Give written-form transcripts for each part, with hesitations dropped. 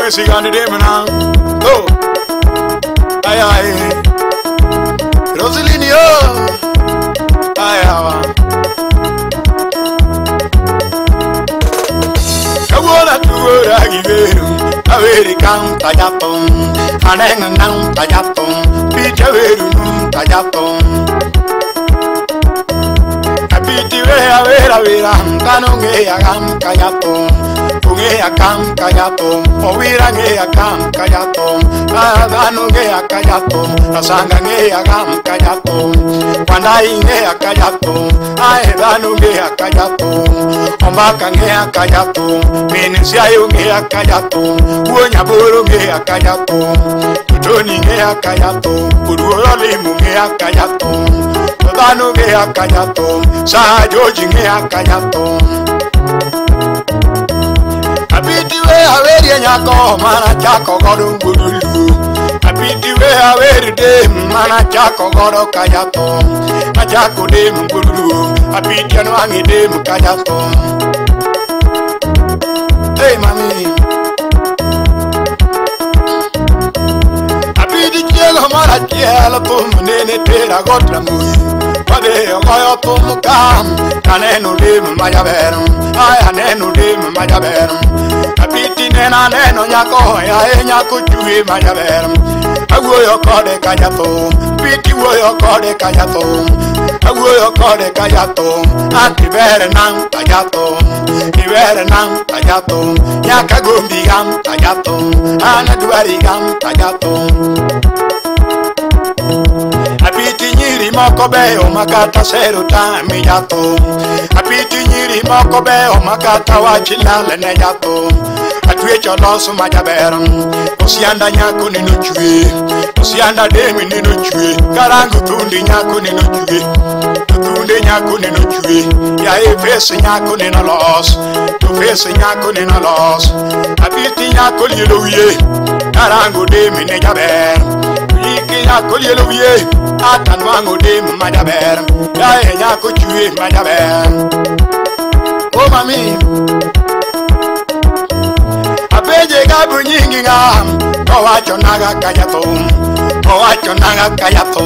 Messi gani demna. Oh, ay ay. Rosalini oh, ay ay. Kawona tuora giveru, averi canta jaton, anenga nanta jaton, pichaveru nunta jaton. Apiti vera vera vera, kanonge agam kayaton. Unge akam kayato, owirange akam kayato, adanunge akayato, asangange akam kayato, wanainge akayato, aedanunge akayato, ombakange akayato, minisiayunge akayato, uonyaburunge akayato, utoninge akayato, uruolimunge akayato, odanunge akayato, sajojinge akayato. Apitiwe aweri nyako mana chako godo ngudulu. Apitiwe aweri de mana chako godo kayato. Achako de ngudulu. Apiti no angi de kayato. Hey mami. Apiti chielo mara chielo tum nene tera godra mui. Pade ogoyo tum kam kanenu de majaber. Ay anenu de majaber. Apiti nena neno nyako ya nyako chue majaber. Awuoyo kode kajato, piti wuoyo kode kajato, awuoyo kode kajato, atibere nan kajato, ibere nan kajato, nyaka gombi gam kajato, ana dwari gam kajato. Apiti nyiri moko beyo makata sero tami jato, apiti nyiri moko beyo makata wachilale ne jato. Atwecho loso majaber, osianda nyako neno chwe, osianda demi neno chwe, karangu thundi nyako neno chwe, thunde nyako neno chwe, ya e face nyako neno los, to face nyako neno los, apiti nyako lielo wiye, karangu demi ne jaber, yiki nyako lielo wiye, atanwango demi majaber, ya e nyako chwe majaber. Oh mami. Apeje gabu nyingi nga, owacho naga kayato, owacho naga kayato.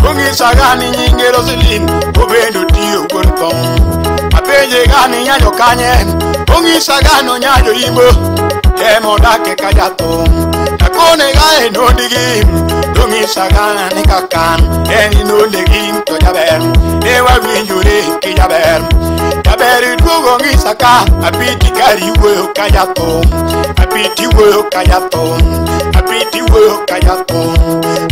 Ungisa gani nyingi Rosalin, obendo tiyo gorto. Apeje gani nyajo kanye, ungisa gano nyajo imbo, temo dake kayato. Takone gae no digi, ungisa gani kakan, eni no digi to jaber, ewa winjure ki jaber. Jaberi duogo ng'isaka, apiti kari wuoyo kajato, apiti wuoyo kajato, apiti wuoyo kajato.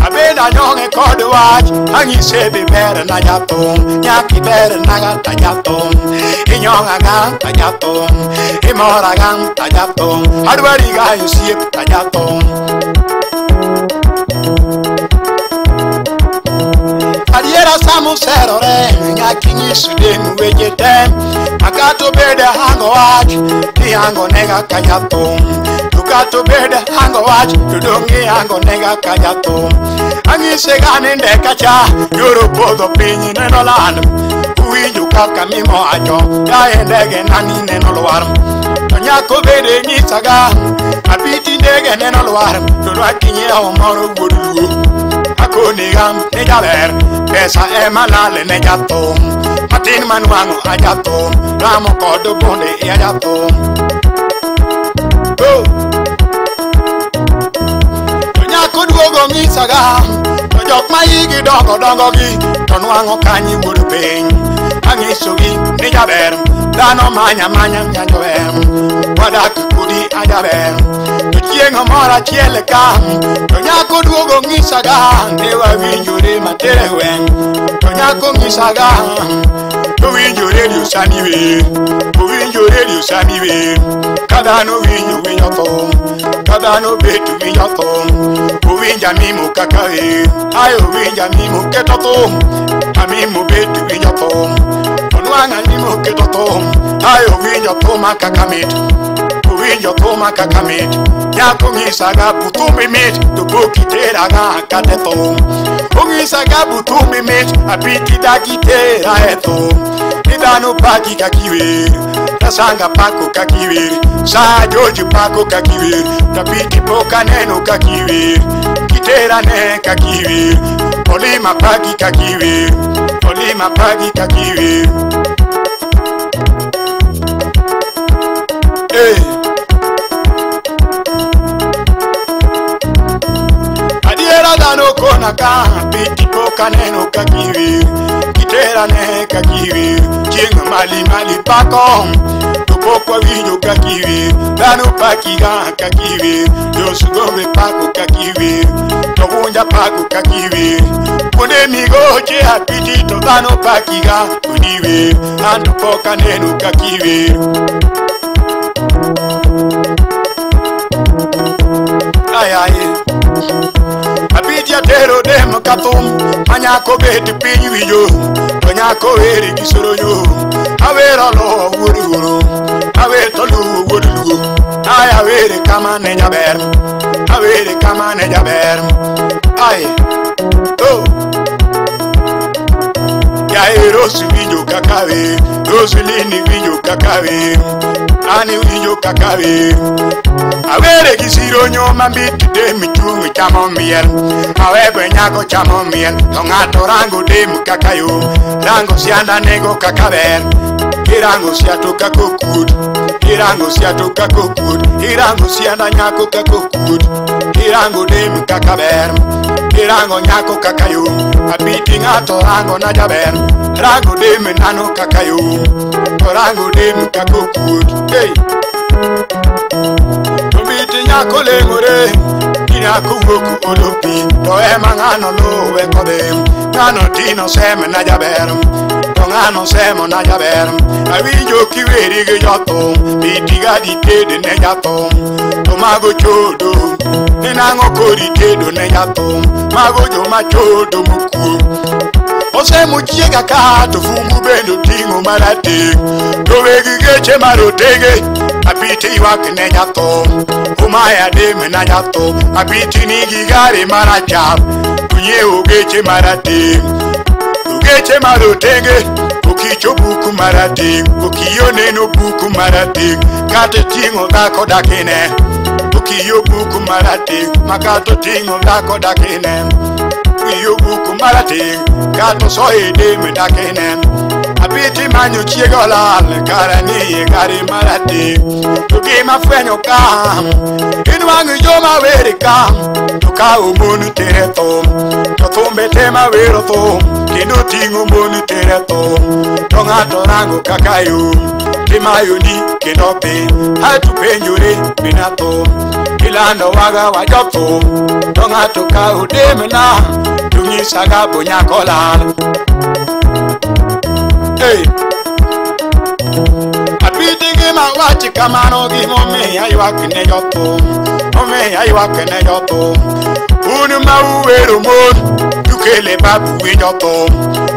Abeda nyong'e kod wach, ang'ise be ber na jato, nyaki ber naga ta jato, inyong'a ga ta jato, imora ga ta jato, adwari ga osiep ta jato. Adiera samuserore, nyaki nyiso dem weche te, makato bede hango wach, ihango nega kajato. Tukato bede hango wach, tudong ihango nega kajato. Ang'ise gani ndeka cha, yoro podho piny neno lal, uwinjo kaka mimowacho, yae ndege nani neno lwar. To nyako bede nyisaga, apiti ndege neno lwar, to dwaki nyiewo moro wuod luo. Akoni gam ni jaber, pesa ema lal ne jathum, matin manwang'o ajathum, ramo kod bunde e ajathum. Oh. To nyako duogo ng'isaga, to jok ma higi dongo dongo gi, to nwang'o kanyi wuod piny. Ang'isogi ni jaber, dhano manya manya nyajober, wadak kodi ajaber. To chieng' moro achiel ka, to nyako duogo ng'isaga, ne wawinjore matere gweng'. To nyako ng'isaga, to winjo redio sani wer, owinjo redio sani wer. Ka dhano winjo winjo thum, ka dhano bet winjo thum, owinjo amimo kaka wer, ae owinjo amimo keto thum, amimo bet winjo thum, onwang'o amimo keto thum, ae owinjo thuma kaka mit. Awinjo thuma kaka mit nyako ng'isaga buthumbi mit to pok iteraga kata e thum ong'isaga buthumbi mit apiti dak itera e thum ni dhano paki kaka iwer Tasanga pako kaka iwer Sa George pako kaka iwer Tapiti pok aneno kaka iwer Kitera ne kaka iwer Olima paki kaka iwer Olima paki kaka iwer. Hey. Adiera dhano kona ka piti pok aneno kaka iwer Kitera ne kaka iwer Chieng' mali mali pako to pok wawinjo kaka iwer Dhano pakiga kaka iwer Josugombe pako kaka iwer To Wunja pako kaka iwer Kuonde migoche apiti to dhano pakiga kodi wer An to pok aneno kaka iwer. Ay ay Apiti atero dem ka thum ma nyako bet piny winjo to nyako wer gi soronyo awero luwo wuod wuoro awer to luwo wuod luo ay awere kama ne jaber awere kama ne jaber ay oh yae Rosi winjo kaka wer Roselini winjo kaka wer ani winjo kaka wer awere gi sironyo mambit dem chung' chamo miel awego nyako chamo miel to ng'ato rango dem kaka yo rango sianda nego kaka ber irango siato kaka okuot irango siato kaka okuot irango sianda nyako kaka okuot irango dem kaka ber irango nyako kaka yo apiti ng'ato rango na jaber rango dem nano kaka yo to rango dem kaka okuot. Hey. Nyako leng'ore nyako wuok olo pi to ema ng'ano luwe kodhi ng'ano tino seme na jaber to ng'ano semo na jaber awinjo kiweri gi jothum pitiga ditede ne jathum to mago chodo ni nang'o kori tedo ne jathum mago joma chodo mokuo osemo chiega ka to fungu bende oting'o marateng' to weg geche marotenge apiti ywak ne jathum umaya dem na jathum apiti nigi gari marachar onyiewo geche marateng' geche marotenge okicho buku marateng' okiyo neno buku marateng' kata ting'o dhako dakine okiyo buku marateng' makata ting'o dhako dakine okiyo buku marateng' kata soye dem dakine apiti manyo chiego lal kara nie gari marateng' to gima fwenyo ka inwang'o joma wer ka to kawo mon tere thum to thumbe te mawero thum kendo ting'o mon tere thum to ng'ato rango kaka yo timayoni kendo piny ato penjore mina thum ilando waga wa jothum to ng'ato kawo demna to ng'isaga bo nyako lal. Hey. Apiti gima wach kamano gimomiyo aywak ne jothum omiyo aywak ne jothum un ma uwero mon ukele babu winjo thum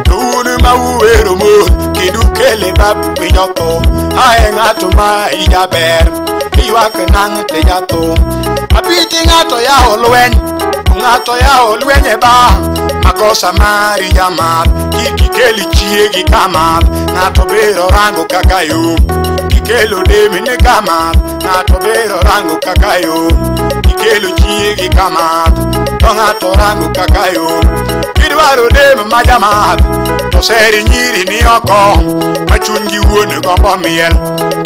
to un ma uwero mon kendo ukele babu winjo thum ae ng'ato ma ijaber iywak nang' te jathum apiti ng'ato yawo lweny ng'ato yawo lweny e bar makosa mari jamath kik ikel chiegi kamath ng'ato biro rango kaka yo kikelo demni kamath ng'ato biro rango kaka yo kikelo chiegi kamath to ng'ato rango kaka yo kidwaro dem ma jamath to seri nyiri ni oko ma chunygi wuon gombo miel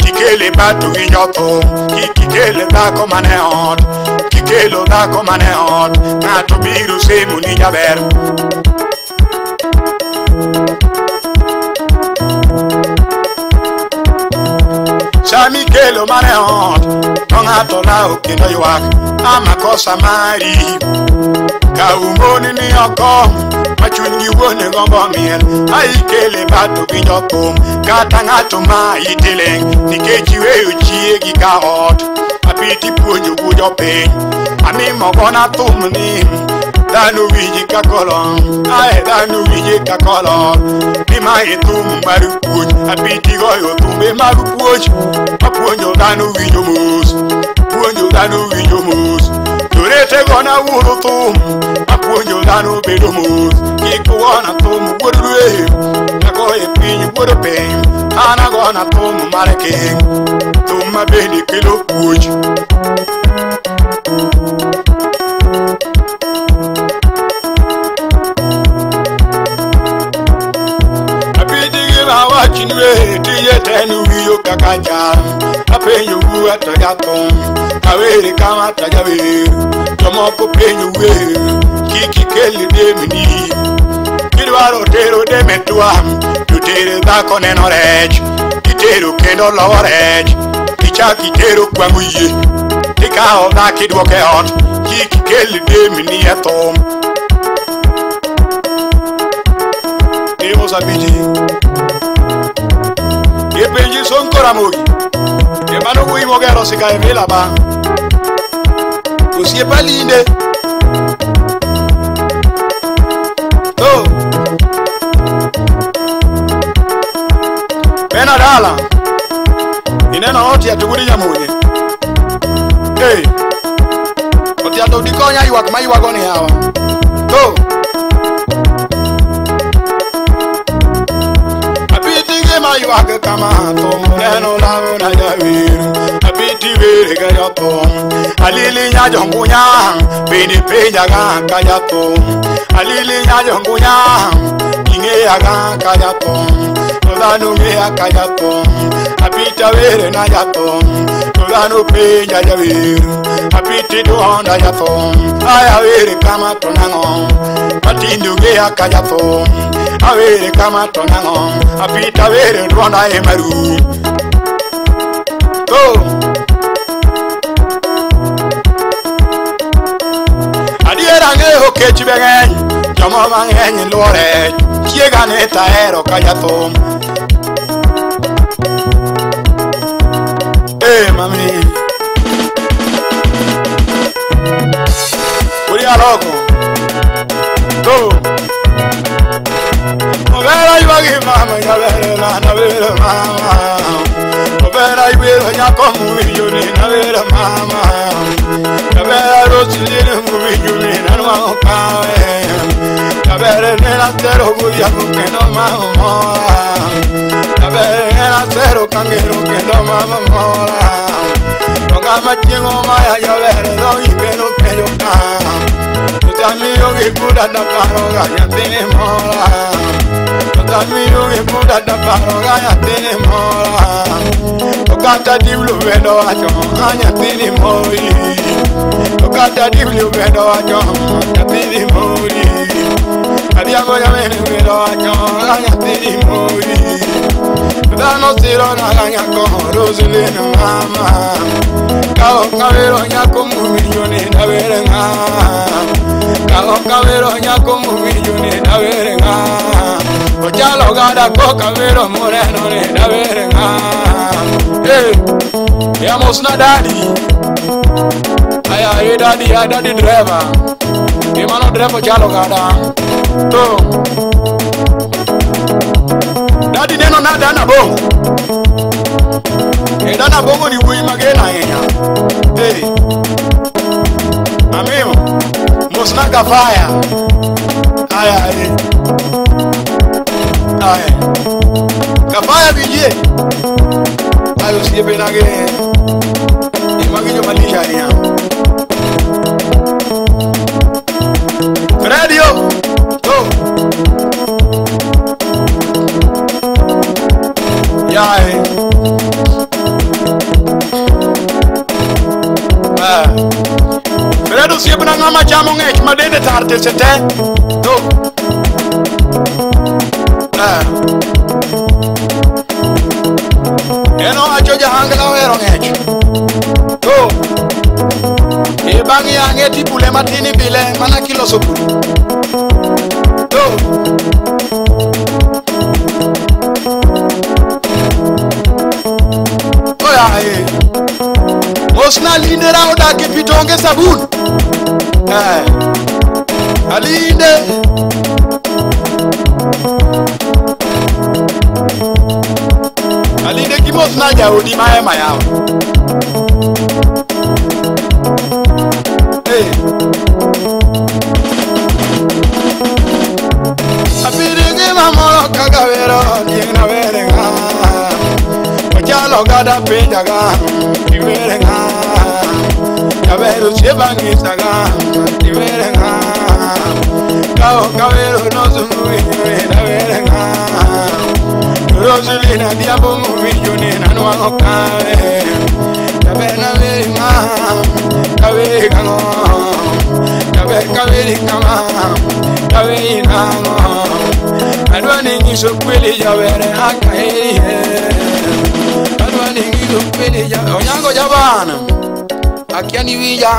kikele bato winjo thum kik ikele dhako mane ot kikelo dhako mane ot ng'ato biro semo ni jaber. Sami kelo mane ot to ng'ato lawo kendo ywak ama kosa mari kaw mon ni oko ma chunygi wuon gombo miel aikele bato winjo thum kata ng'ato ma ite leng' nikech iweyo chiegi ka ot apiti puonjo gu jopiny amimo gona thum ni Dhano winji kakolon ae dhano winji kakolon ni mae thum mar puonj apiti goyo thumbe mag puonj mapuonjo dhano winjo mos puonjo dhano winjo mos Torete gona wuoro thum mapuonjo dhano bedo mos kik ugona thum wuod dwe agoye piny wuod piny an agona thum mar keny thum ma bende kelo puonj. Awachinwe tiye tenu wiyo kaka jam apenjo wuwa to jathum awere kama to jawer jomoko penjo wer kik ikel demni kidwaro tero dem e twang' to tere dhako neno rech itero kendo lowo rech ichak itero kwang'o yie tikawo dhako idwoke ot kik ikel demni e thum. Sabiti Ipenji Sonko Ramogi Emano wuoyi mogero sika e vila ba osiepa linde to Bena dala ineno otia to wuod nyamunye hey otia to dikonya ywak ma ywago ni hawa to Ywak kama thum neno lawo na jawer apiti were ga jathum alili nya jongunya bende penja ga ka jathum alili nya jongunya ing'eya ga ka jathum to dhano ng'eya ka jathum apita were na jathum to dhano penja jawer apiti duonda jathum aya were kama to nang'o matinde ong'eya ka jathum awere kama to nang'o apita were duonda e maru to adiera ng'eyo kech be ng'eny jomo mang'eny luwo rech chiega ne tahero ka jathum mami Uri aloko to Obera iwagi mama nyabere na nabere mama Obera iwero nyako muwinjo ni nabere mama Nyabere rosilini muwinjo ni nanwa okawe Nyabere nena zero gudiago kendo mama mola Nyabere nena zero kangero kendo mama mola Tonga machiengo maya nyabere do ikeno penjo ka Tutamiyo gi kuda da paro ga nyathini mola Tutamiyo gi kuda da paro ga nyathini mola To kata diblu bendo wacho ga nyathini mori To kata diblu bendo wacho nyathini mori Adhiambo nyamene bendo wacho ga nyathini mori Dhano siro na ga nyako Roselina mama Kao kawero nyako muwinjo ni nawere ng'a Kao kawero nyako muwinjo ni nawere ng'a Ochalo gada ko kawero moreno ni nawere ng'a Hey, yamos na daddy Aya, hey daddy, hey daddy driver Emano driver ochalo gada To Daddy neno na dana bongo E dana bongo ni wuoyi mageno ahinya Hey Amimo Mosna gafaya Aya, hey Aya Gafaya bijie Ayo osiepe nage Magi joma lich ahinya Radio To Yae Fredo osiepna ng'ama chamo ng'ech ma dende tar teche te to En owacho jahangla ohero ng'ech to e bang' yang'e tibule matin ibile mana kiloso bul to Oyaye Mosna lindera odak e pi to onge sabun. jaodi ma ema yawa. Hey. Apirigi mamoro kaka wero tieng' na were ng'a Ochalo gada penjaga iwere ng'a Jaber osiepa ng'isaga iwere ng'a Ka ok awero nosumu winjo na were ng'a Rosalina diabo winjo ni nanwang'o kawe Jaber na weri ng'a kaweri kang'o Jaber kaweri kama kaweri nang'o Adwa ni nyiso kweli jaber akaheri Adwa ni nyiso kweli jaber Onyango jabana akia ni wija.